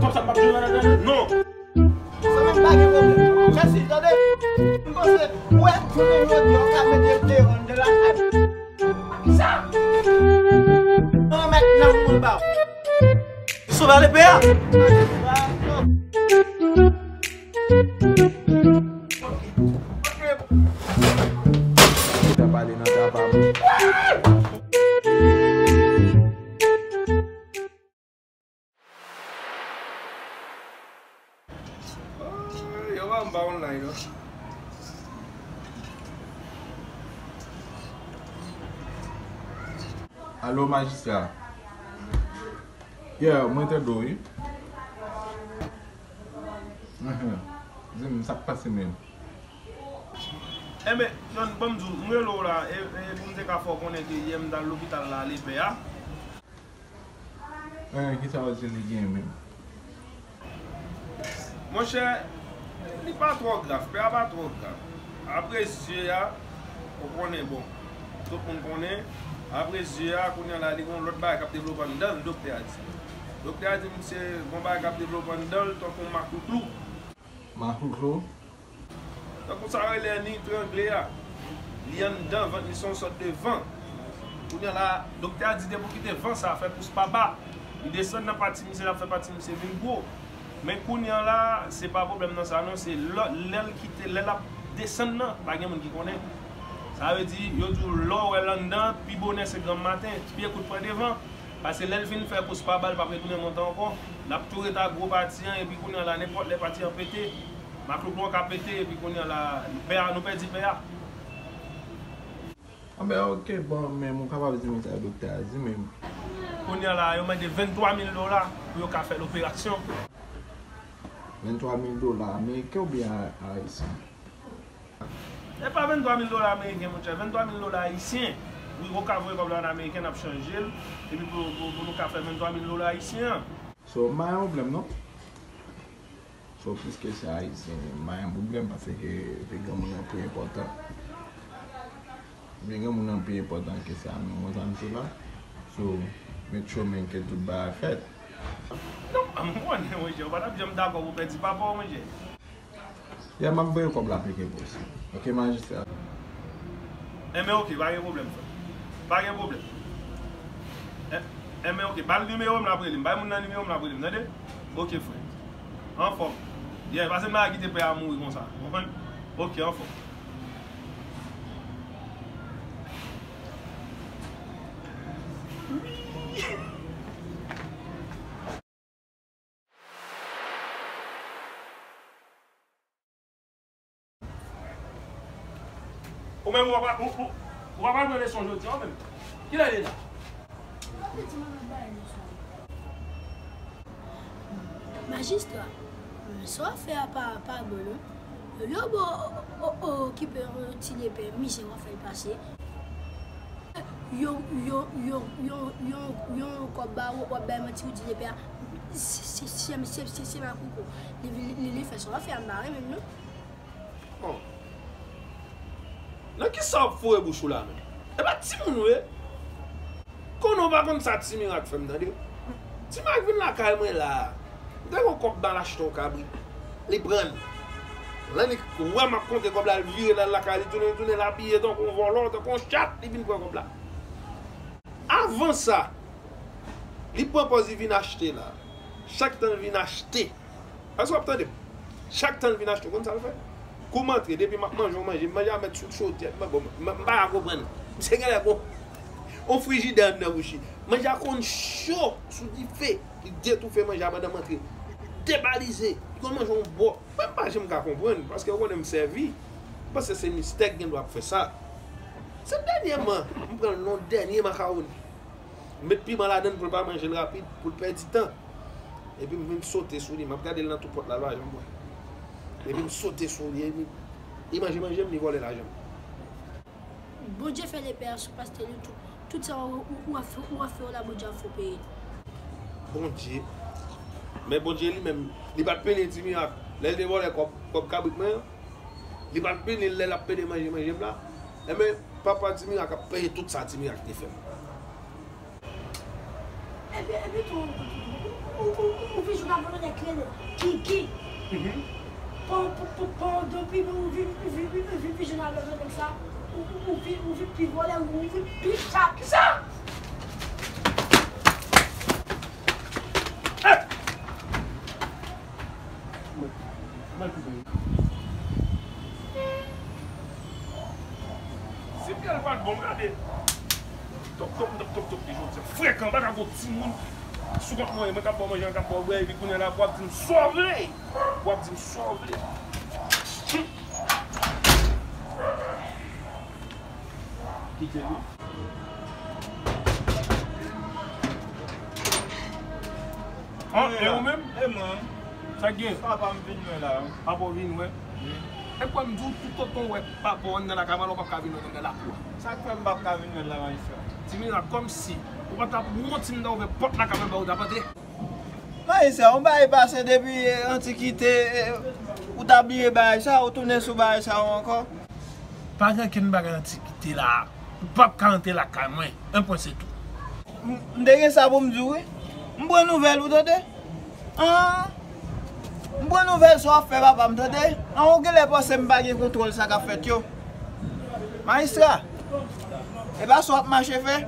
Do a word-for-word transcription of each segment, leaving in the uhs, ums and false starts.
Konsa m p ap jwe nan, nan, nan, non. Sa menm pa gen pwoblèm. Mèsi, tande. M panse, ou wè, jounen jodi a, ou ka mete l deyò anndan lakay. Kisa? Mwen mèt nan moun ba w. Sove ale pè a. Ou ta pale nan travay. Yo pa m pa online non. Alo, majistra. Yeah, mwen tande w, wi. Mhm. Di m, sa k pase menm? Enben, John, ban m di w, m rele w la, e, e pou m te ka fè w konnen ke yè m t al lopital la, ale pè a. Eh, kisa w di li gen menm? Monchè, li pa twò grav, pè a pa twò grav. Apre zye a, ou konnen, bon, tout moun konnen, apre zye a, kounye a la, li gen yon lòt bagay k ap devlope anndan l, doktè a di. Doktè a di m se yon bagay k ap devlope anndan l, tankou yon maklouklou. Maklouklou? Tankou sa yo rele an itrangle a. Li anndan vant li se yon sòt de van. Kounye a la, doktè a di depi w kite van sa a fè kous pa ba, li desann nan pati misye, l ap fè pati misye vin gwo. Men kounye a la, se pa pwoblèm nan sa non, se lè, lè l kite, lè l ap desann nan, pa gen moun ki konnen. Sa vle di, yo di w lè w wè l anndan, pi bonè se granm maten, pye kout pran devan. Paske lè l fin fè kous pa ba, l p ap retounen monte ankò. L ap tou ret ak gwo pati an, epi kounye a la, nenpòt lè pati an pete, maklouklou an ka pete, epi kounye a la, pè a, nou pèdi pè a. Anben, ok, bon, men ou kapab di m sa doktè a di menm. Kounye a la, yo mande venntwa mil dola pou yo ka fè loperasyon. Venntwa mil dola ameriken oubyen a-, ayisyen? E pa venntwa mil dola ameriken, monchè, venntwa mil dola ayisyen. Wi, ou ka voye kòb la an ameriken, n ap chanje l, epi pou, pou, pou nou ka fè venntwa mil dola ayisyen an. So, m pa gen pwoblèm, non. So, piske se ayisyen, m pa gen pwoblèm, paske pi granmoun nan pi enpòtan. Pi granmoun nan pi enpòtan ke sa, men ou konn sa m di la. So, make sure, men, ke tout bagay fèt. Non, m konnen, monchè, ou pa t ap janm dakò pou pèdi papa w, monchè. Ya, m ap voye kòb la pi ke posib. Ok, majistra. Enben, ok, pa gen pwoblèm, frè. Pa gen pwoblèm. En-, enben, ok, ba l nimewo m, l ap rele m. Bay moun nan nimewo m, l ap rele m, tande? Ok, frè. Anfòm. Yeah, pa se m a kite pè a mouri konsa. Konprann? Ok, anfòm. Ou menm, ou pa, ou, ou, ou pa pral pran leson jodi a, ou menm. Kilè li la? Majistra, sa w ap fè a pa, pa bon non. Lè w ba w, o, o, okipe yon ti lepè, mizè w ap fè l pase. Yon, yon, yon, yon, yon, yon kòb ba w, w ap bay manti, ou di lepè a, se, se, se, se, se, se makoukou. Li, li, li, li fè sa w ap fè a, m pa renmen l non. Oh. Nan kisa w ap foure bouch ou la menm? E pa timoun ou ye? Konnen w pa konn sa Ti Mirak fè m, tande. Ti Mirak vin lakay mwen la. M te gen yon kòb ba l achte yon kabrit. Li pran l. Lè li wè m ap konte kòb la, l vire l al lakay li, tounen, tounen, l abiye tankou yon vòlò, tankou yon chat, li vin pran kòb la. Avan sa, li pran pòz li vin achte la. Chak tan l vin achte, èske w ap tande m? Chak tan l vin achte, w konn sa l fè? Kou m antre, depi m ap manje yon manje, m manje a mèt sou chodyè, m, bon, m, m pa ka konprann. Misye genlè gon, yon frijidè anndan bouch li. Manje a konn cho sou dife, li detoufe manje a pandan m antre. Li debalize, li konn manje yon bò. Mwen m pa janm ka konprann, paske w konnen m sèvi. M panse se mistè k gen dwa ap fè sa. Se dènyèman, m pran l nan yon dènye makawoni. M met piman ladan l pou l pa manje l rapid, pou l pèdi tan. Epi m vin sote sou li, m ap gade l nan tou pòt la, l pa janm wè. Epi m sote sou li, epi li manje manje m, li vòlè lajan m. Bondye fè lepè a sou pastè li tou. Tout sa ou, ou, ou ap fè, ou ap fè w la, Bondye ap fè w peye l. Bondye. Men Bondye li menm, li pa t pini Ti Mirak lè l te vòlè kòb, kòb kabrit mwen an. Li pa t pini l lè l ap pede manje manje m la. Enben, papa Ti Mirak ap peye tout sa Ti Mirak te fè m. Epi, epi tou, ou, ou, ou, ou vin jwenn avè yon nèg ki rele Kiki. Mhm. Pan, pan, pan, pandan pi, ou vin, vin, vin, vin, vin jwenn avè yon nèg sa, ou, ou, ou vin, ou vin pi vòlè, ou vin pi chat. Kisa? Hey! Mal koupe. Si fyèl pa t bon, gade. Tòp, tòp, tòp, tòp, tòp, li jodi a. Frekan, pa ka gon timoun. Si w p ap manje, mwen k ap ba w manje, mwen k ap ba w bwè, epi kounye a la, w ap di m sa w vle. W ap di m sa w vle. Hum. Kite li. An, e ou menm? E mwen. Sa k gen? Papa m vin wè la. Papa w vin wè? Wi. E kwè m di w, tout tan w wè papa w anndan lakay, m alò w p ap ka vin wè l anndan lakou a. Sa k fè m p ap ka vin wè l la, majistra? Ti mirak, kòmsi ou pa t ap wont si m ta ouvè pòt lakay mwen ba ou, w t ap antre? Majistra, yon bagay pase depi, eh, antikite, eh, ou ta bliye bagay sa, ou tounen sou bagay sa yo ankò? Pa gen okenn bagay antikite la. Ou p ap ka antre lakay mwen. Un point, c'est tout. M, m te gen sa pou m di w, wi. M pran nouvèl ou, tande? An, m pran nouvèl sa w ap fè papa m, tande? An, ou genlè panse m pa gen kontwòl sa k ap fèt yo. Majistra, e pa sa w ap mache fè?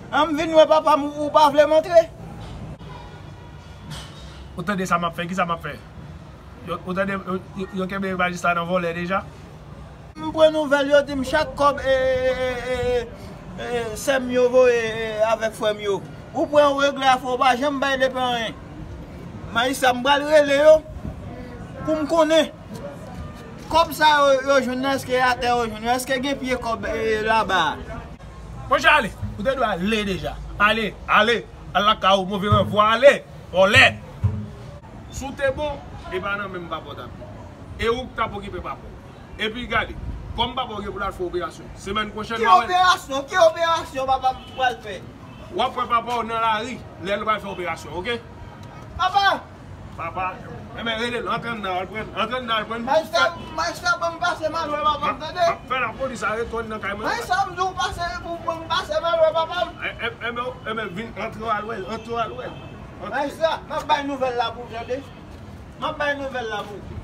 An, m vin wè papa m, ou, ou pa vle m antre? Ou tande sa m ap fè? Kisa m ap fè? Yo, ou tande, yo, yo, yo kenbe majistra nan vòlè deja? M pran nouvèl, yo di m chak kòb, e, e, sè m yo voye, e, avèk frè m yo. Ou pran, ou regle afè w, pa janm bay depi anyen. Majistra, m pral rele yo pou m konnen kòb sa yo, yo jwenn nan, èske atè yo jwenn yo, èske gen pye kòb, e, laba a? Monchè, ale, ou te dwe ale deja. Ale, ale, al lakay ou, move ranvwa, ale, vòlè. Si w te bon, e pa nan menm papa w t ap ye. E ou k t ap okipe papa w. Epi gade, kòm papa w gen pou l al fè operasyon, semèn pwochèn, ki operasyon? Ki operasyon papa m pral fè? W ap wè papa w nan lari, lè l pral fè operasyon, oke? Papa! Papa, enben, rele l, antre anndan, al pran, antre anndan, al pran. Majistra, majistra, ban m pase, m al wè papa m, tande? M ap fè lapolis arete w nan kay mwen. Majistra, m di w pase, pou ban m pase, m al wè papa m. E, e, enben, enben, vin, antre w al wè l, antre w al wè l. Majistra, m ap bay nouvèl la pou w, tande? M ap bay nouvèl la pou w.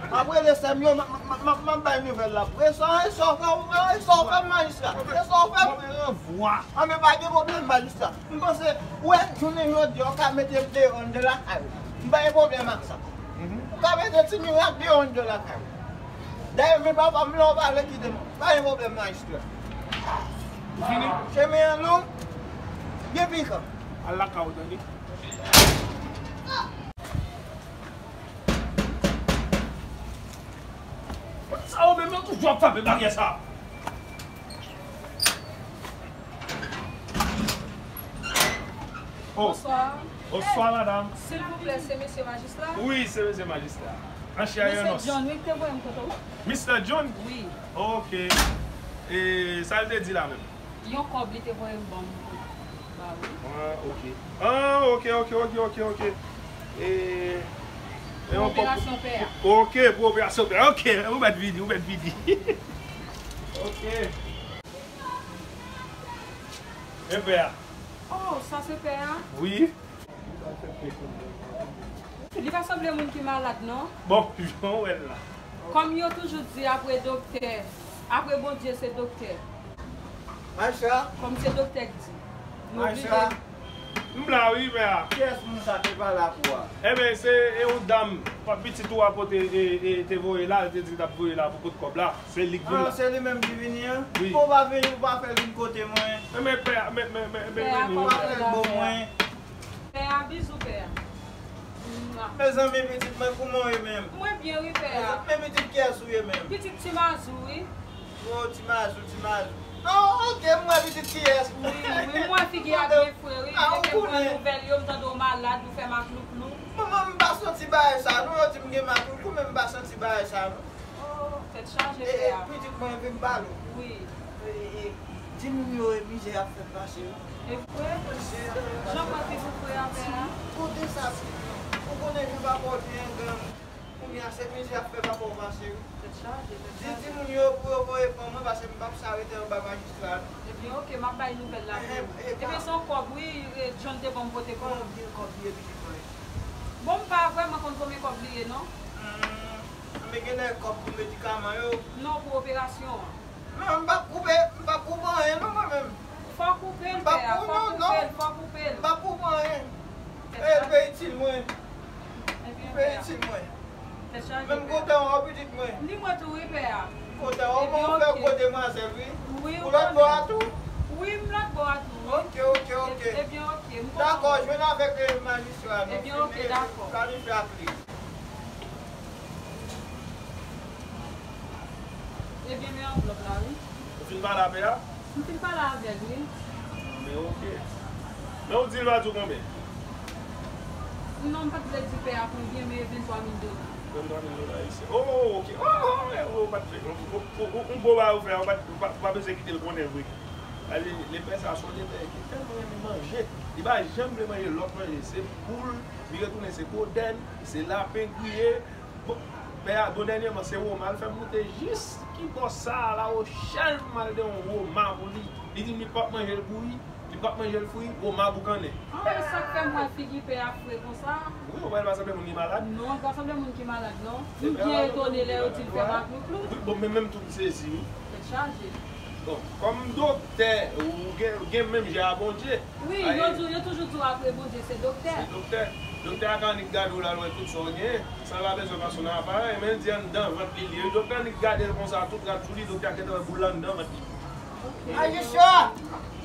M ap rele sè m yo, m ap, m ap, m ap, m ap bay nouvèl la pou w. E sa, e sa w fè, e sa w fè m, majistra. E sa w fè m. Move ranvwa. Anben, pa gen pwoblèm, majistra. M panse, ou wè, jounen jodi a, ou ka mete m deyò anndan lakay ou. M pa gen pwoblèm ak sa. Mhm. Ou ka mete Ti Mirak deyò anndan lakay ou. Dayè, men papa m, lè w pale, kite m. Pa gen pwoblèm, majistra. Ou fini? Chemen an long, gen pikan. Al lakay ou, tande? Sa yo menm, yo toujou ap frape baryè sa. Oh. Bonswa. Bonswa, madanm. Silvouplè, se mesye majistra? Wi, se mesye majistra. Anchè Renos. Mesye John, wi, ki te voye m kote w. Mistè John? Wi. Ok. E sa l te di la menm? Yon kòb li te voye m ban m ba ou. Ah, ok. Ah, ok, ok, ok, ok, ok. E, e yon kòb pou operasyon pè a. Ok, pou operasyon pè a. Ok, ou mèt vini, ou mèt vini. Ok. E pè a? Oh, sa se pè a? Wi. Li pa sanble moun ki malad, non. Bon, jan w wè l la. Kòm yo toujou di, apre doktè, apre Bondye, se doktè. Majistra. Kòm se doktè k di, nou oblije. Majistra. M la wi, pè a. Kiyès moun sa te pale ak ou a? Enben, se, e, yon dam, pa pitit ou a pote, e, e, te voye la, li te di l t ap voye la pou pot kòb la. Se li k vin la. Ah, se li menm ki vini an? Wi. Ou pa vini, ou pa fè l vin kote mwen. Enben, pè a, men, men, men, men, pè a, men, pa fè l ban mwen. Pè a, bizou, pè a. Mezanmi, pitit mwen, kouman w ye menm? Mwen byen, wi, pè a. Men pitit kiyès ou ye menm? Pitit Ti Mazou, wi. Oh, Ti Mazou, Ti Mazou. Oh, ok, m wè pitit kiyès. Wi, wi, m wè figi a byen fre, wi. Ah, ou konnen. Mwen pran nouvèl yo, m tande w malad, ou fè maklouklou. Manman, m pa santi bagay sa, non, yo di m gen maklouklou, men m pa santi bagay sa, non. Oh, tèt chaje, pè a. E, e, pitit mwen, vin pale w. Wi. E, e, e, di moun yo, e, mizè y ap fè pase yo. E vre? Jan mwen te tou frè a, pè a. Kote sa, pitit mwen? Ou konnen jan papa w te engra m. Ou Gen ase mizè ap fè papa w pase wi. Tèt chaje, tèt chaje. Di timoun yo pou yo voye ban mwen, paske m p ap sa rete anba majistra non. Ebyen, oke, m ap bay nouvèl la pou ou. Ebyen, se yon kòb, wi, e, John te ban m pote pou ou. Konbyen kòb li ye, pitit mwen? Bon, m pa vrèman konn konbyen kòb li ye, non. Hmm, men genlè kòb pou medikaman yo. Non, pou operasyon an. Non, m p ap koupe, m p ap koupe anyen, non, mwen menm. Fò w koupe l, pè a, fò w koupe l, fò w koupe l. M p ap koupe anyen. E, l pe itil mwen. Ebyen, pè a. L pe itil mwen. Tèt chaje, pè a. Men m kontan wè w, pitit mwen. Li mwen tou, wi, pè a. Kontan wè w, men w fè gwo demwazèl, wi. Wi, ou lòt bò a tou? Wi, m lòt bò a tou, wi. Oke, oke, oke. Ebyen, oke, m kontan. Dakò, jwenn avèk, e, majistra, non. Ebyen, oke, dakò. Planifye ak li. Ebyen, men anvlòp la, wi. Ou fin pale a pè a? M fin pale avè l, wi. Men oke. Men ou di l pa di w konbyen? Non, m pa t vle di pè a konbyen, men e venntwa mil dola. Venntwa mil dola ayisyen. Oh, oke. Oh, oh, oh, oh, ou pa t vle. Ou, ou, ou, ou bon bagay ou fè a, ou pa t, ou pa, ou pa bezwen kite l konnen vre. Ale, le pè sa se yon lepè ki tèlman renmen manje. Li pa janm vle manje lòt manje. Se poul, li retounen se kodèn, se lapen griye. Bon, pè a, bon, dènyèman, se woma l fè m moute jis ki bò sa a, Lawochèl, m al de yon woma pou li. Li di m li p ap manje l bouyi, li p ap manje l fri, woma boukannen. Ah, e sa k fè m wè figi pè a fre konsa? Wi, ou wè l pa sanble moun ki malad? Non, l pa sanble moun ki malad, non. M byen etone lè yo di l fè maklouklou. Wi, bon, men menm tou m sezi, wi. Tèt chaje. Bon, kòm doktè, ou gen, ou gen menm je a Bondye. Wi, yo di, yo toujou di w apre Bondye se doktè. Se doktè. Doktè a ka annik gade w la, l wè tout sa w genyen, san l pa bezwen pase w nan aparèy, men l di anndan vant li l ye. Doktè a annik gade l konsa, tout rad sou li, doktè a gentan wè boul la anndan vant li. Majistra!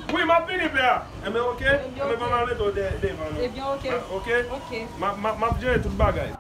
Wi, m ap vini, pè a. Enben, oke. Enben, ban m al mete w de-, devan nou. Ebyen, oke. Ah, oke? Oke. M ap, m ap, m ap jere tout bagay.